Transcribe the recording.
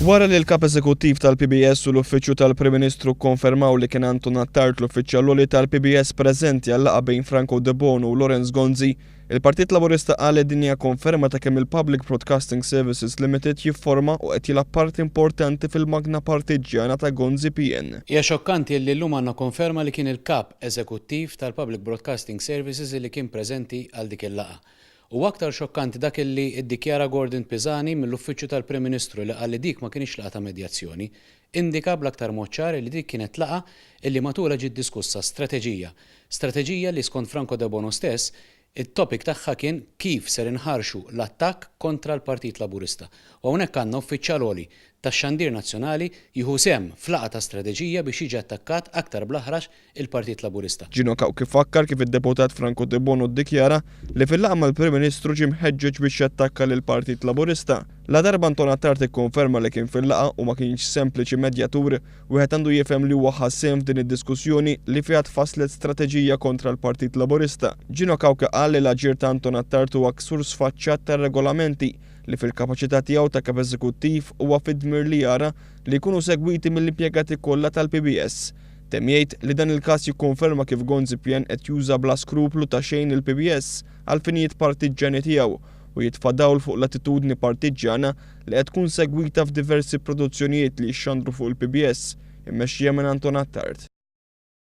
Wara li l-Kap Eżekuttiv tal-PBS u l-Uffiċċju tal-Prim Ministru kkonfermaw li kien Anton Attard l-uffiċjal għoli tal-PBS preżenti għal-laqgħa bejn Franco Debono u Lawrence Gonzi, il-Partit Laburista qal li din hija konferma ta' kemm il-Public Broadcasting Services Limited jifforma u qed jilgħab parti importanti fil-magna partiġġjana ta' Gonzi PN. Hija xokkanti illi llum għandna konferma li kien il-Kap Eżekuttiv tal-Public Broadcasting Services illi kien preżenti għal dik il-laqgħa. U aktar xokkanti dak illi iddikjara Gordon Pisani mill-Uffiċċju tal-Prim Ministru li qal li dik ma kinitx laqgħa ta' medjazzjoni. Indika bl-aktar mod ċar illi dik kienet laqgħa illi matulha ġiet diskussa strateġija. Strateġija li skont Franco Debono stess, it-topic tagħha kien kif ser inħarrxu l-attakk kontra l-Partit Laburista. U hawnhekk għandna uffiċjal għoli tax-xandir nazzjonali jieħu sehem f'laqgħa ta' strateġija biex jiġi attakkat aktar bl-aħrax il-Partit Laburista. Gino Cauchi fakkar kif id-Deputat Franco Debono ddikjara li fil-laqgħa mal-Prim Ministru ġie mħeġġeġ biex jattakka lill-Partit Laburista. Ladarba Anton Attard ikkonferma li kien fil-laqgħa u ma kienx sempliċi medjatur, wieħed għandu jifhem li huwa ħa sehem f'din id-diskussjoni li fiha tfasslet strateġija kontra l-Partit Laburista. Gino Cauchi qal li l-aġir ta' Anton Attard huwa ksur sfaċċat tar-regolamenti li fil-kapaċità tiegħu ta' Kap Eżekuttiv huwa fid-dmir li jara li jkunu segwiti mill-impjegati kollha tal-PBS. Temm jgħid li dan il-każ jikkonferma kif Gonzi Pn qed juża bla skruplu ta' xejn il-PBS għall-finijiet partiġġjani tiegħu u jitfa' dawl fuq l-attitudni partiġġjana li qed tkun segwita f'diversi produzzjonijiet li jixxandru fuq il-PBS immexxija minn Anton Attard.